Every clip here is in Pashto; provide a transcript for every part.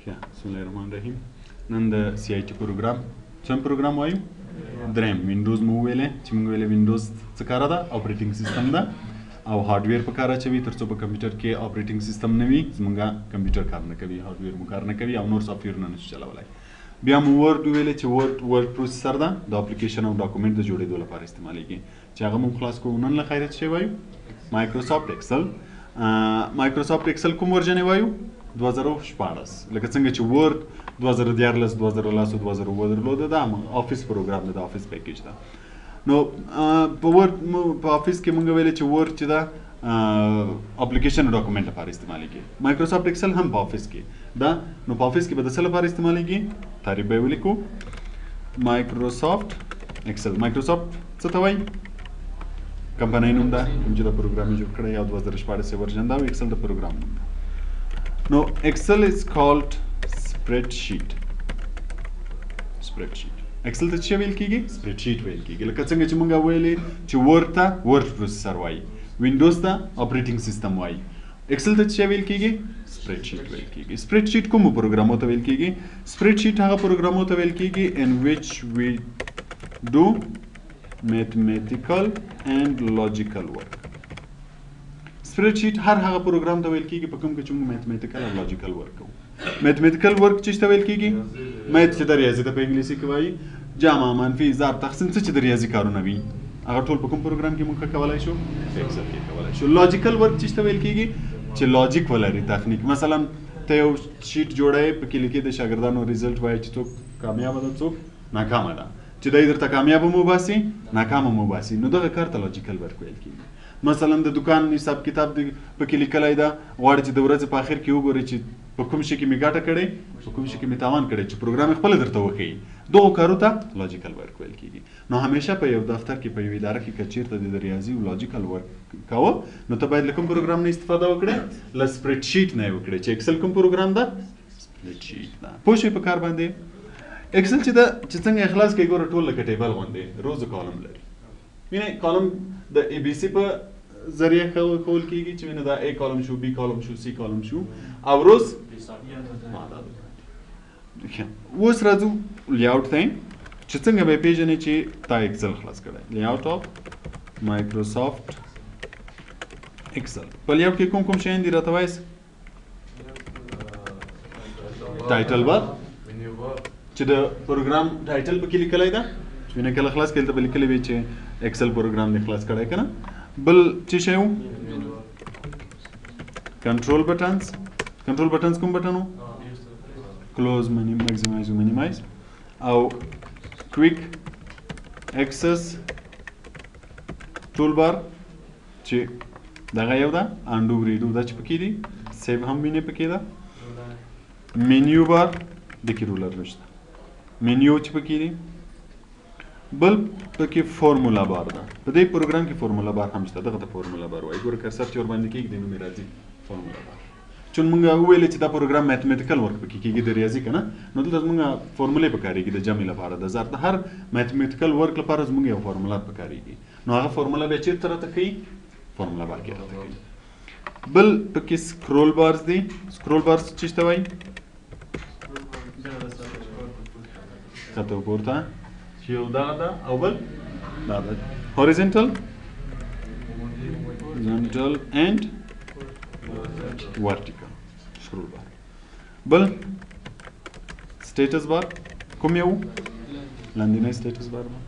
بسم الله الرحمن الرحیم. نن د سی آی ټي پروګرام، څوم پروګرام وایو؟ دریم. وینډوز مو وویلې چې موږ ویلې وینډوز څه کاره ده؟ operating system ده او hardware په کار اچوي ترڅو په کمپیوټر کې operating system نه وي زمونږ کمپیوټر کار نه کوي، hardware مو کار نه کوي او نور سافټویرونه نشو چلولی. بیا مو Word وویلې چې Word processor ده، د اپلیکیشن او document د جوړېدو لپاره استعمالیږي چې هغه مو خلاص کړو. نن له خیره څه شی وایو؟ Microsoft Excel. Microsoft Excel کوم version یې وایو؟ 2016. لکه څنګه چې Word 2013، 2010، 2007 درلوده، دا Office پروګرام ده، د Office package ده. نو په Word په Office کې مونږ ویلې چې Word چې ده اپلیکیشن او document لپاره استعمالیږي. Microsoft Excel هم په Office کې ده، نو په Office کې به د څه لپاره استعمالیږي؟ تعریف به یې ولیکو. Microsoft Excel، Microsoft څه ته وایي؟ کمپنۍ نوم ده کوم چې دا پروګرام یې جوړ کړی او 2016 یې version ده او Excel د پروګرام نوم ده. نو Excel is called spreadsheet. Spreadsheet Excel ته څه ویل کیږي؟ spreadsheet ویل کیږي. لکه څنګه چې مونږ ویلې چې Word ته word processor وایي، وینډوز ته operating system وایي، Excel ته څه ویل کیږي؟ spreadsheet ویل کیږي. spreadsheet کومو پروګرامو ته ویل کیږي؟ spreadsheet هغه پروګرامو ته ویل کیږي in which we do mathematical and logical work. spreadsheet هر هغه پروګرام ته ویل کیږي په کوم کې چې موږ mathematical او logical work کوو. mathematical work چې څه ویل کیږي؟ math چې د ریاضي ته په انګلیسي کې وایي، جمع، منفي، ضرب، تقسیم، څه چې د ریاضي کارونه وي هغه ټول په کوم پروګرام کې موږ کولای شو؟ Excel کې کولای شو. logical work چې څه ویل کیږي؟ چې logic ولري، تخنیک. مثلا ته یو sheet جوړوې، پکې لیکې د شاګردانو result وایي چې څوک کامیابه ده څوک ناکامه ده، چې دی درته کامیابه مو باسي ناکامه مو باسي، نو دغه کار ته logical work ویل کیږي. مثلا د دکان حساب کتاب دی پکې لیکلی ده، غواړي چې د ورځې په اخر کې وګوري چې په کوم شي کې مې ګټه کړې په کوم شي کې مې تاوان کړی، چې پروګرام یې خپله درته وښیي، دغو کارو ته logical work ویل کیږي. نو همیشه په یو دفتر کې په یو اداره کې که چیرته د ریاضي او logical work کاوه نو ته باید له کوم پروګرام نه استفاده وکړې؟ له spreadsheet نه یې وکړې. چې Excel کوم پروګرام ده؟ spreadsheet ده. پوه شوې په کار باندې؟ Excel چې ده چې څنګه یې خلاص کړې ګوره ټول لکه table غوندې rows column لري. وینئ column د A B C په ذریعه ښوول کیږي چې وینئ دا A column شو، B column شو، C column شو او rows اوس راځو layout ته چې څنګه به یې پېژنې چې تا Excel خلاص کړی. layout of Microsoft Excel. په layout کې کوم کوم شیان دي راته وایاست؟ title bar چې د پروګرام title پکې لیکلی ده، چې وینئ کله خلاص کړې دلته به لیکلی وي چې Excel پروګرام دې خلاص کړی که نه. بل څه شی و؟ control buttons. control buttons کوم button و؟ close، maximize، minimize او quick access toolbar چې دغه یو ده، undo redo دا چې پکې دي، save هم وینې پکې ده، menu bar دې کې ruler نشته، مینیو چې پکې دي، بل پکې formula bar ده. په دې پروګرام کې formula bar هم شته، دغه ته formula bar وایي. ګوره cursor چې ورباندې کېږدي نوم یې راځي formula bar. چون مونږ وویلې چې دا پروګرام mathematical work پکې کېږي د ریاضي که نه، نو دلته زمونږ فارمولې پکارېږي د جمع لپاره، د ضرب، د هر mathematical work لپاره زمونږ یو فارموله پکارېږي. نو هغه فارموله بیا چېرته راته ښیي؟ formula bar کې راته ښیي. بل پکې scroll bars دي. scroll bars څه ته وایي؟ کښته او پورته چې یو دغه ده او بل دا ده، horizontal، horizontal and vertical scroll bar. بل status bar کوم یو؟ لاندینی status bar ده.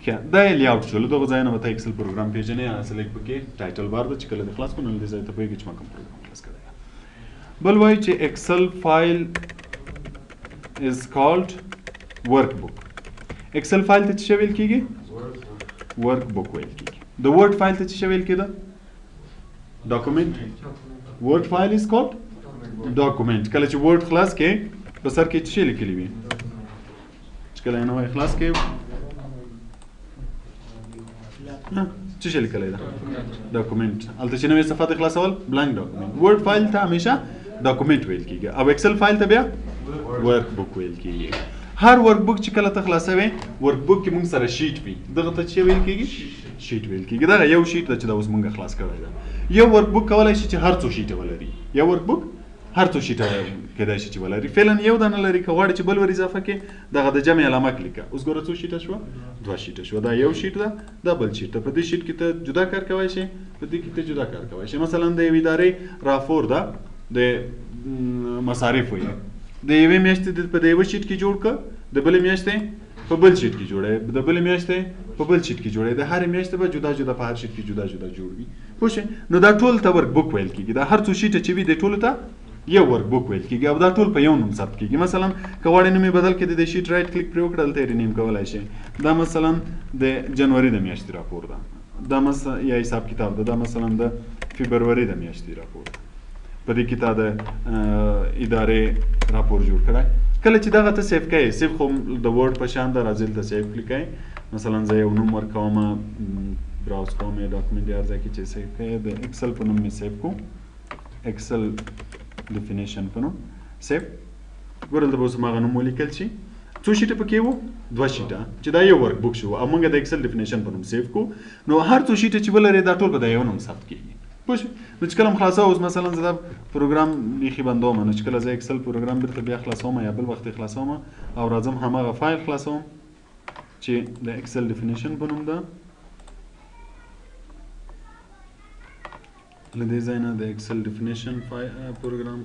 ښه دا یې layout شو. له دغو ځایه نه به ته Excel پروګرام پېژنې. اصل کې پکې title bar ده چې کله دې خلاص کړو نو له دې ځایه ته پوهېږې چې ما کوم پروګرام خلاص کړی دی. بل وایي چې Excel file is called workbook. Excel file ته څه ویل کیږي؟ workbook ویل کیږي. د Word file ته څه ویل کېده؟ document. Word file is called document. کله چې Word خلاص کې په سر کې څه لیکلي وي؟ چې کله یې نوی خلاص کې څه شی لیکلی ده؟ document. هلته چې نوې صفحه دې خلاصول blank document. Word file ته همیشه document ویل کیږي او Excel file ته بیا workbook ویل کیږي. هر workbook چې کله ته خلاصوې workbook کې موږ سره sheet وي، دغه ته څه ویل کیږي؟ sheet ویل کیږي. دغه یو sheet ده چې دا اوس موږ خلاص کړی ده. یو workbook کولای شي چې هر څو sheet ولري. یو workbook هر څو sheet کېدای شي چې ولري. فعلا یو دانه لري، که غواړي چې بل ور اضافه کړي دغه د جمع علامه کلیک کړه. اوس ګوره څو sheet شوه؟ دوه sheet شوه. دا یو sheet ده، دا بل sheet ده. په دې sheet کې ته جدا کار کولی شي، په دې کې ته جدا کار کولی شي. مثلا د یوې ادارې راپور ده، د مصارفو یې د یوې میاشتې په د یوه sheet کې جوړ کړه، د بلې میاشتې په بل sheet کې جوړوي، د بلې میاشتې په بل sheet کې جوړوي، د هرې میاشتې به جدا جدا په هر sheet کې جدا جدا جوړ وي. پوه شوې؟ نو دا ټول ته workbook ویل کېږي. دا هر څو sheet چې وي د ټولو ته یو workbook ویل کېږي او دا ټول په یو نوم ثبت کېږي. مثلا که غواړې نوم یې بدل کړې، د دې sheet right click پرې وکړه، دلته یې rename کولی شې. دا مثلا د جنوري د میاشتې راپور ده، دا مثلا یا حساب کتاب ده، دا مثلا د فبروري د میاشتې راپور ده. په دې کې تا د ادارې راپور جوړ کړی. کله چې دغه ته save کوې، save خو د Word په شان ده، راځي دلته save کلیک کوې. مثلا زه یو نوم ورکوم، browse کوم یې document یې هر ځای کې چې save کوې، د Excel په نوم مې save کو، Excel definition په نوم save. ګوره دلته به اوس هماغه نوم ولیکل شي. څو sheet ه پکې وو؟ دوه sheet ه، چې دا یو workbook شو او موږ د Excel definition په نوم save کو. نو هر څو sheet ه چې ولرې دا ټول به د یو نوم ثبت کېږي. پوه شوې؟ نو چې کله هم خلاصوم، اوس مثلا زه دا پروګرام بیخي بندوم، نو چې کله زه Excel پروګرام بیرته بیا خلاصوم یا بل وخت یې خلاصوم او راځم هماغه فایل خلاصوم چې د Excel definition په نوم ده، له دې ځای نه د Excel definition پروګرام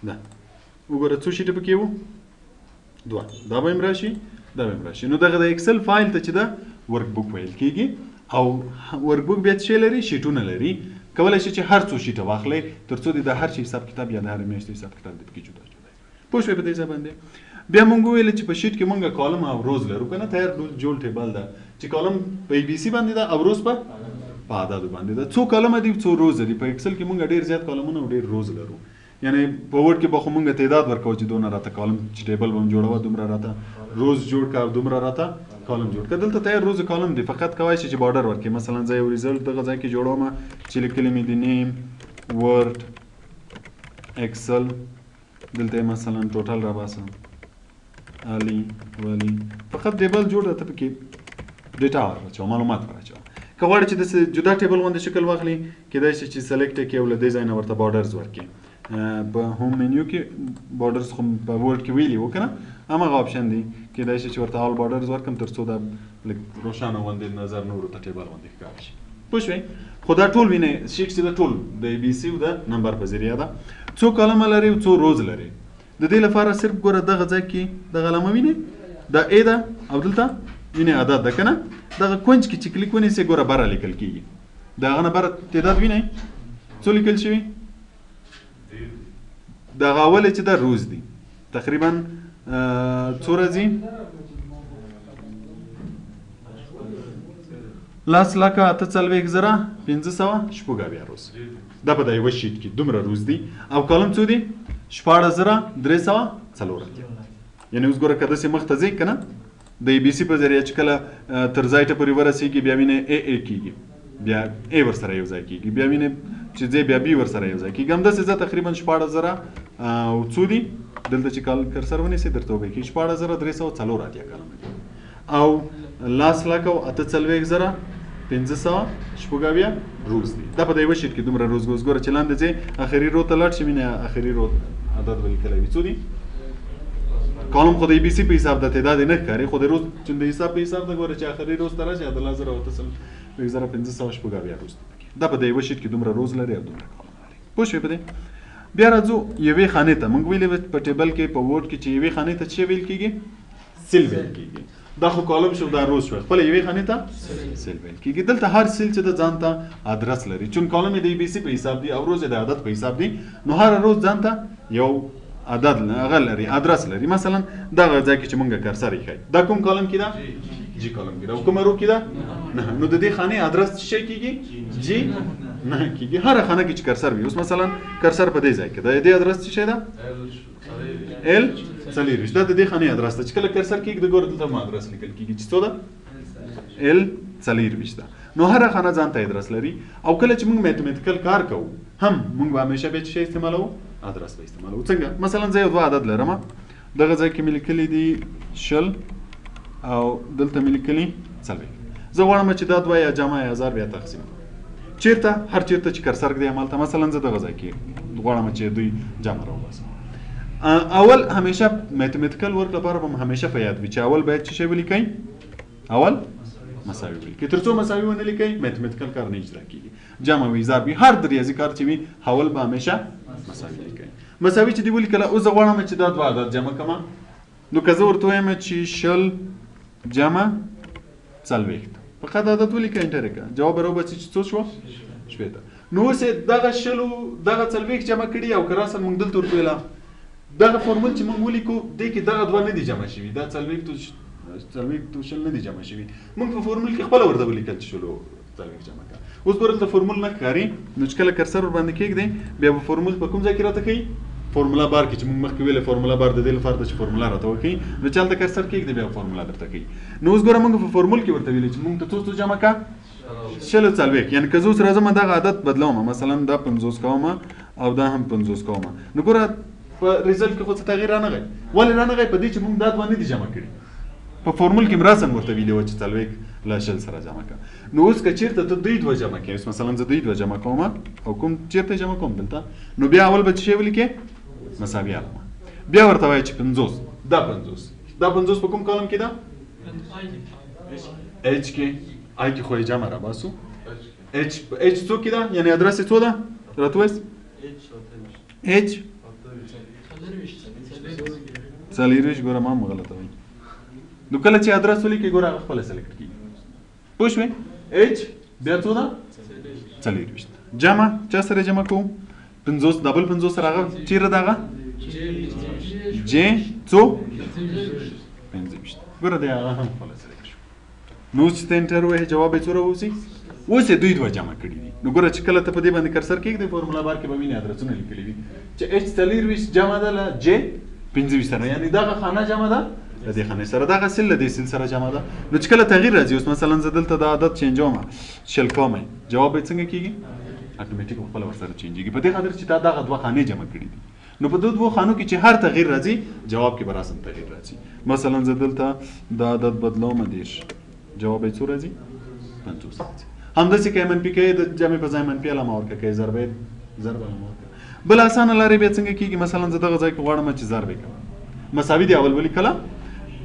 ده. وګوره څو sheet ه پکې وو؟ دوه. دا به هم راشي، دا به هم راشي. نو دغه د Excel فایل ته چې ده workbook ویل کېږي. او workbook بیا څه لري؟ sheet ونه لري. کولی شي چې هر څو sheet ه واخلئ تر څو دې د هر شي حساب کتاب یا د هرې میاشتې حساب کتاب دې پکې جدا جدا وي. پوه شوې په دې ځای باندې؟ بیا مونږ وویل چې په sheet کې مونږ column او rows لرو که نه؟ تیار جوړ table ده چې column په A B C باندې ده او rows په اعدادو باندې ده. څو column دي څو rows دي. په Excel کې مونږ ډېر زیات column ونه او ډېر rows لرو. یعنی په Word کې به خو مونږ تعداد ورکوو چې دونه راته column چې table به هم جوړوه، دومره راته rows جوړ کړه او دومره راته column جوړ کړه. دلته تیار rows column دی، فقط کوای شي چې border ورکړي. مثلا زه یو result دغه ځای کې جوړوم چې لیکلي مې دي name Word Excel، دلته یې مثلا total راباسم، علي ولي، فقط table جوړ راته پکې data ور اچوه، معلومات ور اچوه. که غواړې چې داسې جدا table غوندې شکل واخلي، کېدای شي چې select یې کړې او له دې ځای نه ورته borders ورکړې. په home menu کې borders خو په Word کې ویلي وو که نه، هماغه option دی. کېدای شي چې ورته all borders ورکړم تر څو دا لږ روښانه غوندې نظر نورو ته table غوندې ښکاره شي. پوه شوې؟ خو دا ټول وینئ sheet چې دا ټول د A B C او د number په ذریعه ده. څو column لري او څو rows لري. د دې لپاره صرف ګوره دغه ځای کې دغه علامه وینئ، دا A ده او دلته وینئ عدد ده که نه؟ دغه کنج کې چې کلیک ونیسئ ګوره بره لیکل کېږي. د هغه نه بره تعداد وینئ څو لیکل شوي؟ دغه اولې چې ده rows دي، تقریبا څو راځي؟ 10,48,576 rows. دا په دا یوه sheet کې دومره rows دي. او column څو دي؟ 16,384. یعنی اوس ګوره که داسې مخ ته ځئ که نه، د A B C په ذریعه چې کله تر ځای ته پورې ورسېږي بیا وینئ A A کېږي، بیا A ورسره یو ځای کېږي، بیا وینئ چې ځای بیا B ورسره یو ځای کېږي. همداسې ځه تقریبا 16,000 او څو دي دلته چې کال cursor ونیسئ درته وبه کېږي 16,384 column دي او 10,48,576 rows دي. دا په د یوه sheet کې دومره rows. اوس ګوره چې لاندې ځې اخري row ته لاړ شي وینې اخري row عدد به لیکلی وي. څو دي؟ column خو د A B C په حساب ده، تعداد یې نه ښکاري، خو د rows چې د حساب په حساب ده ګوره چې اخري rows ته راشي 10,48,576 rows دي. دا په د یوه sheet کې دومره rows لري او دومره column لري. پوه شوې په دې؟ بیا راځو یوې خانې ته. موږ ویلي په table کې په Word کې چې یوې خانې ته څه ویل کېږي؟ cell ویل کېږي. دا خو column شو، دا rows شو، خپله یوې خانې ته cell ویل کېږي. دلته هر cell چې ده ځان ته ادرس لري، چون column یې د A B C په حساب دي او rows یې د عدد په حساب دي، نو هر row ځان ته یو عدد هغه لري، ادرس لري. مثلا دغه ځای کې چې مونږ cursor ایښی، دا کوم column کې ده؟ G column کې ده. او کومه row کې ده؟ نه. نو د دې خانې ادرس څه شی کېږي؟ G نه کېږي. هره خانه کې چې cursor وي، اوس مثلا cursor په دې ځای کې ده، د دې ادرس څه شی ده؟ L 24. دا د دې خانې ادرس ده. چې کله cursor کېږي ګوره دلته هم ادرس لیکل کېږي چې څو ده؟ L 24 ده. نو هره خانه ځان ته ادرس لري. او کله چې موږ mathematical کار کوو هم موږ به همیشه بیا څه شی استعمالوو؟ ادرس به استعمالوو. څنګه؟ مثلا زه یو دوه عدد لرم، دغه ځای کې مې لیکلي دي 20 او دلته مې لیکلي 40. زه غواړم چې دا دوه یا جمع یا ضرب یا تقسیم کړم. چیرته هر چیرته چې cursor ږدې همالته، مثلا زه دغه ځای کې غواړم چې دوی جمع راوباسم. اول همیشه mathematical work لپاره به همیشه په یاد وي چې اول باید څه شی ولیکئ؟ اول مساوي ولیکئ. تر څو مساوي ونه لیکئ mathematical کار نه اجرا کیږي. جمع وي، ضرب وي، هر د ریاضي کار چې وي اول به همیشه مساوي لیکئ. مساوي چې دې ولیکله، اوس زه غواړم چې دا دوه عدد جمع کړم. نو که زه ورته ووایم چې 20 جمع 40، فقط عدد ولیکه، enter یې کړه، جواب به راوباسي چې څو شوه؟ 60. نو اوس یې دغه 20 دغه 40 جمع کړي، او که راساً موږ دلته ورته ویله دغه فورمول چې موږ ولیکو دې کې دغه دوه نه دي جمع شوي، دا 40 او 20 نه دي جمع شوي. موږ په فورمول کې خپله ورته ولیکل چې 20 40 جمع کړه. اوس ګوره دلته فورمول نه ښکاري، نو چې کله cursor ورباندې کېږدئ بیا به فورمول په کوم ځای کې راته ښیي؟ formula bar کې چې موږ مخکې ویلې formula bar د دې لپاره ده چې فورمولا راته وښیي. نو چې هلته cursor کېږدئ بیا فورمولا درته ښیي. نو اوس ګوره موږ په فورمول کې ورته ویلې چې موږ ته څو څو جمع کړه؟ 20 40. یعنې که زه اوس راځم دغه عدد بدلوم، مثلا دا 50 کوم او دا هم 50 کوم، نو ګوره په result کې خو څه تغییر رانغی. ولې رانغی؟ په دې چې موږ دا دوه نه دي جمع کړي. په فورمول کې مې راساً ورته ویلي وه چې 40 له 20 سره جمع کړه. نو اوس که چېرته ته دوی دوه جمع کړې، اوس مثلا زه دوی دوه جمع کوم او کوم چېرته جمع کوم دلته، نو بیا اول به څه شی ولیکې؟ مساوي علامه. بیا ورته وایې چې 50، دا 50، دا 50 په کوم column کې ده؟ H کې. I کې خو یې جمع راباسو. H څو کې ده؟ یعنې ادرس یې څو ده؟ راته ووایاست؟ H 24. ګوره ما هم غلطه وایي. نو کله چې ادرس ولیکې ګوره هغه خپله select کېږي. پوه شوې؟ H بیا څو ده؟ 24. جمع چا سره جمع کوو؟ 50، دا بل 50 سره. هغه چېرې ده؟ هغه J څو؟ 25. ګوره دی هغه هم خپله select شو. نو اوس چې ته enter ووهې جواب یې څو راووځي؟ اوس یې دوی دوه جمع کړي دي. نو ګوره چې کله ته په دې باندې cursor کېږدې formula bar کې به وینې ادرسونه لیکلي وي چې H 24 جمع ده له J 25 سره، یعنې دغه خانه جمع ده له دې خانې سره، دغه cell له دې cell سره جمع ده. نو چې کله تغییر راځي، اوس مثلا زه دلته دا عدد چینجوم 20 کوم، جواب یې څنګه کېږي؟ اتوماتیک خپله ورسره چینجېږي. په دې خاطر چې تا دغه دوه خانې جمع کړي دي. نو په دو دوو خانو کې چې هر تغییر راځي جواب کې به راساً تغییر راځي. مثلا زه دلته دا عدد بدلوم 30، جواب یې څو راځي؟ 50 راځي. همداسې که منفي کوې د جمع په ځای منفي علامه ورکړه، که ضرب یې ضرب علامه ورکړه. بله اسانه لارې بیا څنګه کېږي؟ مثلا زه دغه ځای کې غواړم چې ضرب یې کړم، مساوي دې اول ولیکله،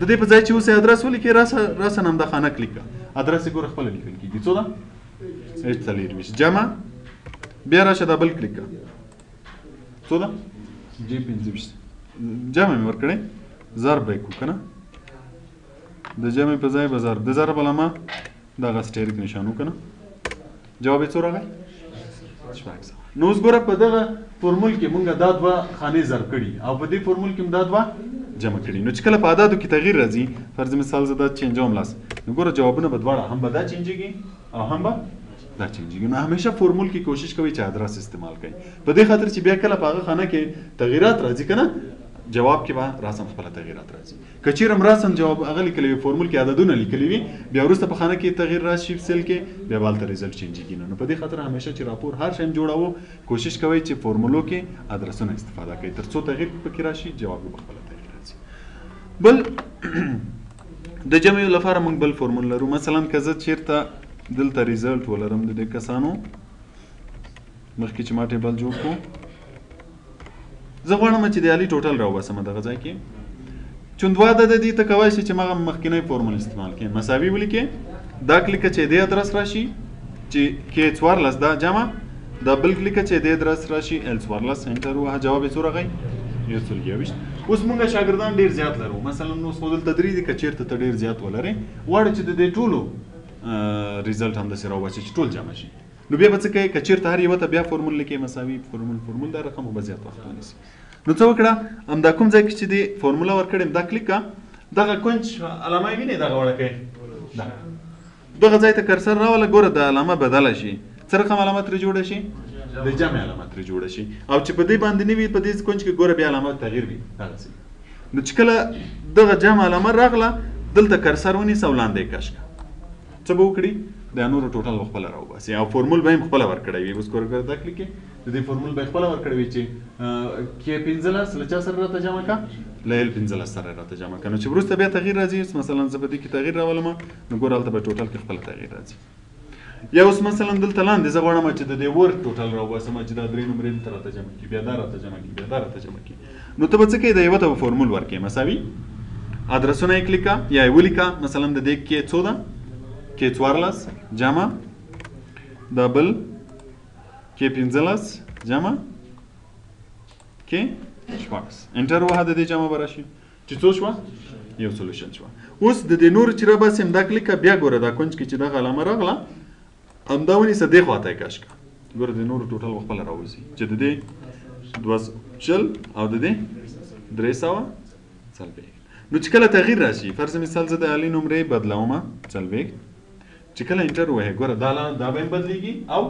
د دې په ځای چې اوس یې ادرس ولیکې راساً همدا خانه کلیک کړه، ادرس یې ګوره خپله لیکل کېږي. څو ده؟ H 24 جمع، بیا راشه دا بل کلیک کړه، څو ده؟ J 25. جمع مې ورکړی، ضرب به یې کړو که نه، د جمع په ځای به ضرب، د ضرب علامه دغه asterisk نشان وکړه، جواب یې څو راغی؟ 600. نو اوس ګوره په دغه فورمول کې مونږ دا دوه خانې ضرب کړي او په دې فورمول کې دا دوه جمع کړي. نو چې کله په اعدادو کې تغییر راځي، فرض مثال زه دا چینجوم لاس، نو ګوره جوابونه به دواړه هم به دا چینجېږي او هم به دا چینجېږي. نو همیشه فورمول کې کوشش کوئ چې ادرس استعمال کړئ، په دې خاطر چې بیا کله په هغه خانه کې تغییرات راځي که نه، جواب کې به راساً خپله تغییرات راځي. که چېرې هم راساً جواب هغه لیکلی وي، فورمول کې عددونه لیکلي وي، بیا وروسته په خانه کې تغییر راشي cell کې، بیا به هلته result چینجېږي نه. نو په دې خاطر همیشه چې راپور هر شی هم جوړوو کوشش کوئ چې فورمولو کې ادرسونه استفاده کړئ، تر څو تغییر پکې راشي جواب به خپله تغییر راځي. بل د جمع لپاره موږ بل فورمول لرو. مثلا که زه چېرته دلته result ولرم د دې کسانو مخکې چې ما table جوړ کړو، زه غواړم چې د علي total راوباسم دغه ځای کې، چون دوه عدد دي ته کوای شي چې ما مخکینی فورمول استعمال کړم، مساوي ولیکې، دا کلیکه چې دې ادرس راشي چې K 14 دا جمع، دا بل کلیکه چې دې ادرس راشي L 14، enter ووهه، جواب یې څو راغی؟ 121. اوس مونږ شاګردان ډېر زیات لرو، مثلا اوس خو دلته درې دي، که چېرته ته ډېر زیات ولرې غواړې چې د دې ټولو result همداسې راوباسي چې ټول جمع شي، نو بیا به څه کوې؟ که چېرته هر یوه ته بیا فورمول لیکې مساوي فورمول فورمول، دا رقم خو به زیات وخت ونیسي. نو څه وکړه، همدا کوم ځای کې چې دې فورموله ورکړې همدا کلیک کړه، دغه کنج علامه یې وینې دغه وړوکی دا دغه ځای ته cursor راوله، ګوره دا علامه بدله شي، څه رقم علامه ترې جوړه شي؟ د جمع علامه ترې جوړه شي، او چې په دې باندې نه وي په دې کنج کې ګوره بیا علامه تغییر وي دغسې. نو چې کله دغه جمع علامه راغله دلته cursor ونیسه او لاندې یې کش کړه، څه به وکړي؟ د نورو total به خپله راوباسي او فورمول به یې هم خپله ورکړی وي. اوس ګوره دا کلیک کې د دې فورمول به یې خپله ورکړی وي چې K 15 له چا سره راته جمع کړه؟ له L 15 سره راته جمع کړه. نو چې وروسته بیا تغییر راځي، اوس مثلا زه په دې کې تغییر راولم، نو ګوره هلته به total کې خپله تغییر راځي. یا اوس مثلا دلته لاندې زه غواړم چې د دې Word total راوباسم چې دا درې نمرې دلته راته جمع کړي، بیا دا راته جمع کړي، بیا دا راته جمع کړي. نو ته به څه کوې؟ د یوه ته به فورمول ورکړې، مساوي ادرسونه یې کلیک کړه یا یې ولیکه. مثلا د دې کې څو ده؟ کې 14 جمع دا بل کې 15 جمع کې 16. enter ووهه، د دې جمع به راشي چې څو شوه؟ 120 شوه. اوس د دې نورو چې راباسي همدا کلیک کړه، بیا ګوره دا کنج کې چې دغه علامه راغله همدا ونیسه، دې خوا ته یې کش کړه. ګوره د نورو total به خپله راوځي چې د دې 220 او د دې 340. نو چې کله تغییر راشي، فرض مثال زه د علي نمرې بدلوم 40، چې کله enter ووهې ګوره دا دا به هم بدلېږي او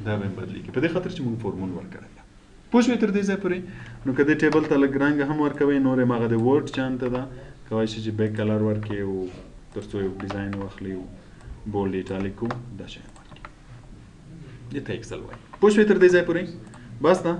دا به هم بدلېږي، په دې خاطر چې موږ فورمول ورکړی ده. پوه شوې تر دې ځای پورې؟ نو که دې table ته لږ رنګ هم ورکوې، نور یې هماغه د Word چانته ده، کوای شي چې back color ورکړې او تر څو یو design واخلي او bold italic او دا شیان ورکړي. دې ته Excel وایي. پوه شوې تر دې ځای پورې؟ بس ده.